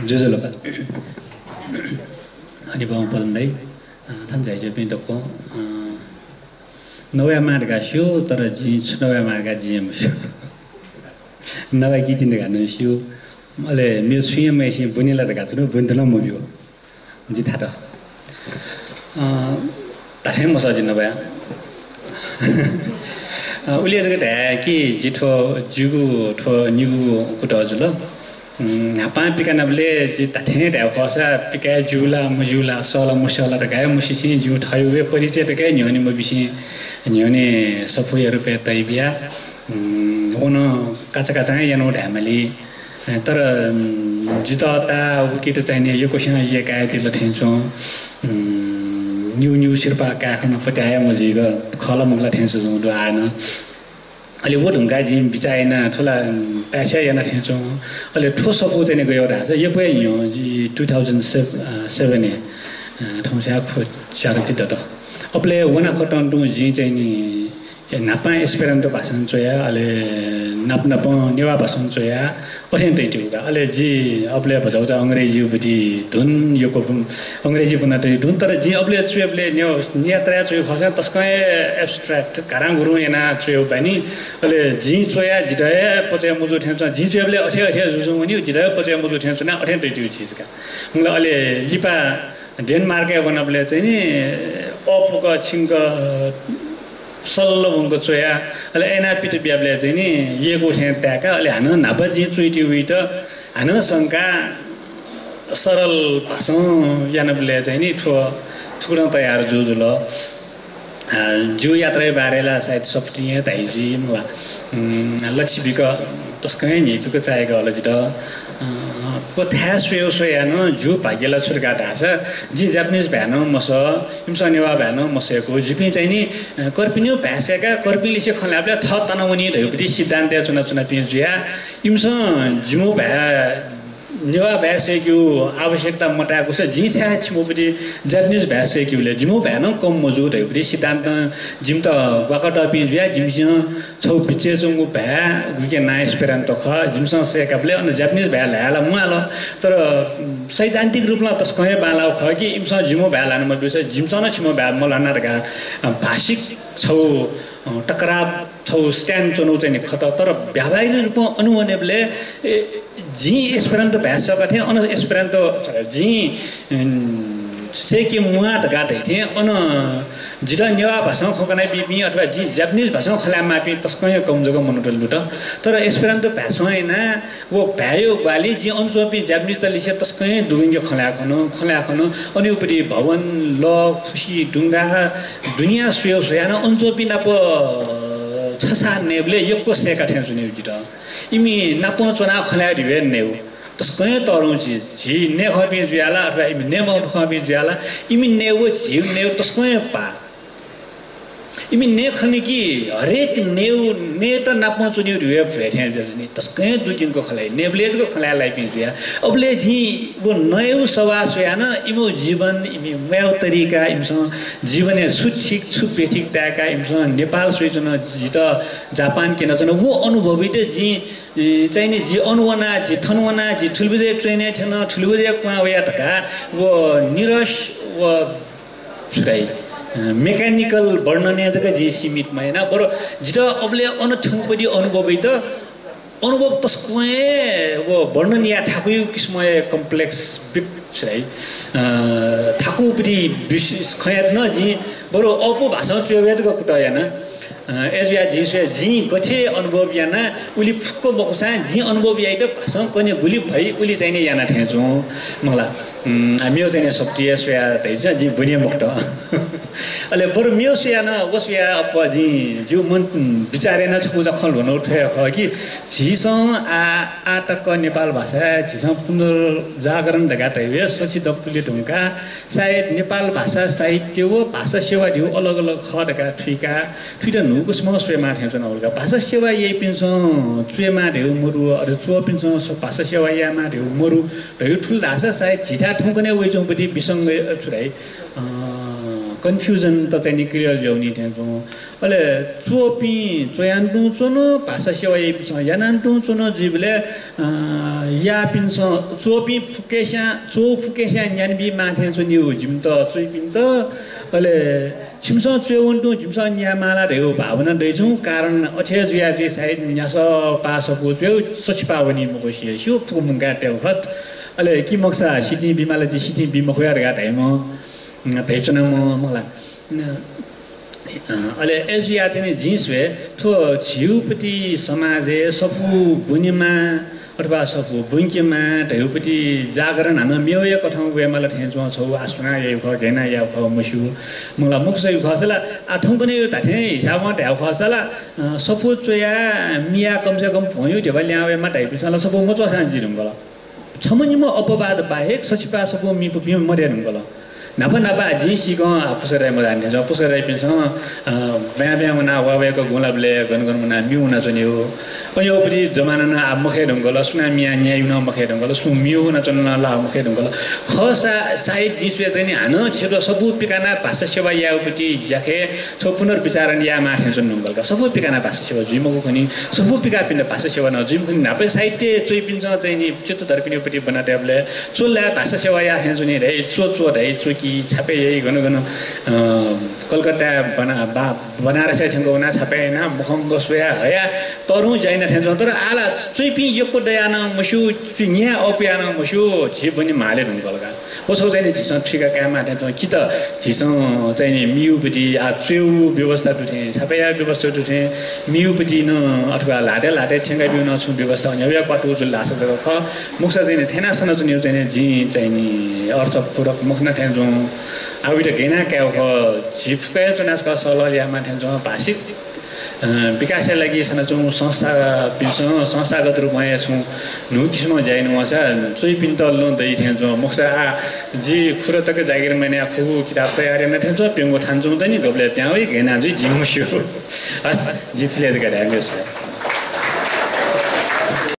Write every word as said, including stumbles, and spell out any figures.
ज्वजलपा। हनेबहः पदम दाइ, अ, थन झायाच्वंपिं दक्वं, अ, नवायेमाः धकाः स्यू, तर जिं छु नवायेमाः धकाः जिं हे मस्यू। नवायेकी तिनि धकाः नं स्यू। अले मेगु छुं हे मयासें ब्वने ला धकाः च्वना, ब्वनेत नं मब्यू। जिं धात। अ, धात्थें मसः जिं नवाये। अ, उलि जक धाये कि जि थ्व, जिगु थ्व निगूगु कुतः जुल। उम्, न्हापां पिकानाबलय् जि धात्थें धायेगु खःसा पिकाये ज्यू ला मज्यू ला, सः ला मसः ला धकाः हे मस्यूसें, जिगु थःगु हे परिचय तक हे न्ह्यःने मबिसें, न्ह्यःने सफूया रूपय् तयाबिया। उम्, व नं काचाकाचां यानागु धायेमाली। तर, उम्, जितः ताः उकेत चाहिने यक्वस्यां यय्कादिल थें च्वं। उम्, निगू निगू सिरपाः काये खन पत्याः हे मजुइक खः ला मखु ला थें च्वंगु दु आः नं। अले व धुंकाः जिं बिचाः याना थ्व ला, उम्, पाय्छि याना थें च्वं। अले थ्व सफू चाहिने गय् धाःसा यक्व हे न्ह्यः जि two thousand seven, अ, seven-य्, अ, थौंस्यां ख्वच्यात ति दत। अबलय् वना खतं तुं जिं चाहिने ए, न्हापां एस्पेरान्तो भाषां च्वया, अले नाप नापं नेवाः भाषां च्वया, अथें तयातयागु का। अले जि अबलय् भचा भचा अंग्रेजीपट्टि धुन यक्व बुन, अंग्रेजी बुना तयागु धुन, तर जिं अबलय् च्वयेबलय् नेवाः यात्राय् च्वयेगु खःसा तसकं हे abstract, घारां गुरुं यानाः च्वयेगु बानी। अले जिं च्वया जितः हे पचय् मजू थें च्वना, जिं च्वयेबलय् अथे अथे जुजुं वनी, जितः हे पचय् मजू थें च्वना, अथें तयातयागु चिज का। मला अले लिपा डेनमार्कय् वनाबलय् चाहिने अःपुक छिंक सल्ल वंक च्वया, अले अय्नाः पित बियाबलय् चाहिने यय्कू थें ताय्का, अले हानं न्हापा जिं च्वयातयागुइत हानं संकाः सरल भाषां यानाबलय् चाहिने थ्व थुकथं तयार जू जुल। अ, जिगु यात्राया बारे ला सायद सफुतिं हे धाइ जुइ मला। उम्, लच्छि बिक तसकं हे न्ह्यइपुक चायेक हल जितः। अ, व थाय् स्वयेगु स्वयाः नं जिगु भाग्य ला छु धकाः धाःसा, जिं जापानिज भाय् नं मसः, इमिसं नेवाः भाय् नं मसःगु। जिपिं चाहिने, अ, कर्पिनिगु भाय् सय्काः कर्पिंलिसे खँ ल्हायेबलय् थः तनावनी धयागुपट्टि सिद्धान्तय् च्वनाच्वनापिं जुयाः इमिसं जिमिगु भाय् नेवाः भाय् सय्केगु आवश्यकता मताय्कूसा जिं छाय् छिमिगुपट्टि जापानिज भाय् सय्केगु ले? जिमिगु भाय् नं कम मजू धयागुपट्टि सिद्धान्तं जिमित ग्वाकातःपिं जुयाः जिमिसं छगू बिचय् च्वंगु भाय्, गुके नां एस्पेरान्तो खः, जिमिसं सय्काबलय् अन जापानिज भाय् ल्हाये ला म्वाःल। तर, उम्, सैद्धान्तिक रूपं तसकं हे बांलाःगु खः कि इमिसं जिमिगु भाय् ल्हाना मब्यूसा जिमिसं नं छिमिगु भाय् मल्हाना धकाः, अ, भाषिक छगू, अ, टकराव, छगू stand च्वनागु चाहिने खः। तर व्यावहारिक रूपं अनुभव नयेबलय्, ए, जिं एस्पेरान्तो भाय् सय्का थें अन एस्पेरान्तो जिं, उम्, सय्के म्वाः धकाः धाइ थें अन जितः नेवाः भाषां खँ कनाबीपिं अथवा जिं जापानिज भाषां खँ ल्हायेमाःपिं तसकं हे कम जक मनूत लुत। तर एस्पेरान्तो भाय् सय्काः यानाः व भाय्‌या ग्वाहालिं जिं अन च्वंपिं जापानिजतलिसे तसकं हे दुगुंके खँ ल्हाये खन, खँ ल्हाये खन। अन उबलय् भवन, लः, खुसि, दुंगा, दुनियाँ स्वयेगु स्वयाः नं अन च्वंपिं नाप छसाः नयेबलय् यक्व सय्का थें च्वनीगु जितः। इमि नाप च्वनाः खँ ल्हाये धइगु हे नयेगु। तसकं हे तःधंगु चिज, झी नये खंपिं जुयाः ला अथवा इमि नये मखंपिं जुयाः ला, इमि नयेगु झीगु नयेगु तसकं हे पाः। इमि नये खन कि हरेक नयेगु, नयेत नाप च्वनीगु धइगु हे भ्वय् थें जुयाच्वनी। तसकं हे दुग्यंक खँ ल्हाइ, नयेबलय् जक खँ ल्हाये लाइपिं जुयाः। अबलय् जिं व नयेगु सवाः स्वयाः नं इमिगु जीवन, इमि म्वायेगु तरिका, इमिसं जीवनय् छु ठीक छु बेठीक ताय्काः इमिसं नेपाल स्वयाच्वन, जितः जापान क्यनाच्वन। व अनुभवइत जिं ए, चाहिने जि अन वना, जि थन वना, जि थुलि बजे train-य् थ्यन, थुलि बजे क्वहां वया धकाः व निरस व छु धाइ, अ, mechanical वर्णनय् जक जिं सीमित मयाना, बरु जितः अबलय् अन थ्यंगुपट्टि अनुभवइत अनुभव तसकं हे व वर्णन याये थाकुइगु किसिमया complex बिक छु धाइ, अ, थाकुपट्टि विशेष खँ यात नं जिं बरु अःपु भाषां च्वयेगु जक कुतः याना। अ, अय्जुयाः जिं स्वया, जिं गथे अनुभव याना, उलि फुक्क मखुसां जिं अनुभव याइत भाषां कने गुलि फइ, उलि चाहिने याना थें च्वं, मला। उम्, आ, मेगु चाहिने सफुतिइ स्वया धाइसा जिं ब्वने मखुत। अले बरु मेगु स्वया नं, व स्वया अप्वः जिं, जिगु मन, उम्, विचारय् नं छकूचा खँ ल्ह्वनागु थ्व हे खः कि झीसं आ, आः तक नेपाल भाषा झीसं पुनर्जागरण धकाः धाइ हे स्वछि दक्वलि धुंकाः सायद नेपाल भाषा साहित्य व भाषा सेवा धइगु अलग अलग खः धकाः थुइकाः थुइत न्हूकूसां स्वयेमाः थें च्वनागु का। भाषा सेवा याइपिन्सं च्वयेमाः धइगु मरु, अले च्वःपिन्सं स-, भाषा सेवा यायेमाः धइगु मरु धइगु थुल धाःसा सायद झीथाय् थौंकन्हय् वयाच्वंगुपट्टि विसंग, अ, छु धाइ, अ, कन्फ्युजन त चाहिँ नि क्लियर जुयावनी थें च्वं। अले च्वःपिं च्वयां तुं च्वन, भाषा सेवा याइपिन्सं यानां तुं च्वन जुइबलय्, अ, याःपिन्सं च्वःपिं फुक्कसियां, च्वः फुक्कसियां न्यान बीमाः थें च्वनीगु जिमित च्वइपिन्त। अले छिमिसं च्वय् वने तुं जिमिसं न्यायेमाः ला धयागु भावना दइ च्वं। कारण अथे जुयाः जि सायद न्यासः पाः सफू च्वय् सछि पाः वनी मखुसे स्यू, फुक्क मुंकाः तयेगु खः। अले कि मखुसा सितिं बीमाः ला, जि सितिं बी मखुया धकाः धाइम्ह, अ, धयाच्वनाम्ह मखु ला। अ, अले अय् जुयाः चाहिँ नि जिं स्वये, थ्व झीगुपति समाजय् सफू ब्वनेमाः अथवा सफू ब्वंकेमाः धयागुपति जागरण हानं मेगु हे कथं वयेमाल थें च्वं। छगू आशा याइगु खः, घृणा याइगु खः, मस्यू। मखु ला, मखुसा याइगु खःसा ला, आ, थौंकन्हय् धात्थें हिसाबं धायेगु खःसा ला, अ, सफू च्वयाः मियाः कम से कम भ्वंयु ध्यबा ल्याहां वयेमाः धाइपिन्सं ला सफू मच्वःसां जुइ धुंकल। छम्ह निम्ह अपवाद बाहेक सछि पाः सफू मीपिं मदये धुंकल। न्हापा न्हापा जिं सीकं, आ, पुस्कः दाइ मधाःनि थें च्वं, पुस्कः दाइपिन्सं, अ, ब्यां ब्यां वनाः वा वय्कः गुंलाबलय् गन गन वनाः म्यू वनाच्वनीगु। अज्याःगुपति जमाना नं आः मखये धुंकल, सुनां मियाः न्यायेगु नं मखये धुंकल, सुं म्यू वनाच्वन नं ला मखये धुंकल। खःसा सायद जिं स्वये चाहिँ नि हानं छितः सफू पिकानाः भाषा सेवा यायेगुपति ज्याखँय् थ्व पुनर्विचारण यायेमाः थें च्वने धुंकल का। सफू पिकानाः भाषा सेवा जुइ मखु खनि, सफू पिकाःपिन्त भाषा सेवा नं जुइ मखु खनि। न्हापा साहित्य च्वइपिन्सं चाहिँ नि चित्त धर्पिनिगुपति ब्वना तयेबलय् च्व ला भाषा सेवा याः थें च्वनी धइ, च्व, च्व धइ, च्व कि, छापय् याइ, गन गन, अ, कलकत्ताय् बना-, बा-, बनारसय् थ्यंक वनाः छापय् यानाः मखंक स्वयाः हयाः तःधंगु ज्या याना थें च्वं। तर आः ला च्वइपिं यक्व दयाः नं मस्यू, च्वइ न्ह्याः अःपुयाः नं मस्यू, झी ब्वने म्हाले धुंकल का। व छगू चाहिँ नि झीसं थुइका कायेमाः थें च्वं। कि त झीसं चाहिँ नि मीगुपति, आ, च्वयेगु व्यवस्था दु थें, छापय् यायेगु व्यवस्था दु थें, मीगुपति नं अथवा ल्हातय् ल्हातय् थ्यंकाबीगु नं छुं व्यवस्था न्ह्याबलें क्वातुगु जुल धाःसा जक खः। मखुसा चाहिँ नि थथे यानाः सनाच्वनीगु चाहिँ नि जिं चाहिँ नि अर्थपूरक मखना थें च्वं। आ, उइत घृणा कायेगु खः। झी फुक्कं हे च्वनाः छकः सल्लाह यायेमाः थें च्वं। भाषिक अ, विकासया लागि सनाच्वंगु संस्थापिन्सं संस्थागत रूपं हे छुं न्हू किसिमं ज्या यानावंसा च्वइपिन्त लं दइ थें च्वं। मखुसा आः जि खुदँ तक जागिर मयानाः खुगू किताब तयार याना थें च्वं, प्यंगू थानाच्वंगु दनि, गबलय् पिहां वइ, गय् यानाः जुइ जिं मस्यू। हस्, जिं थुलि जक धायेमाः।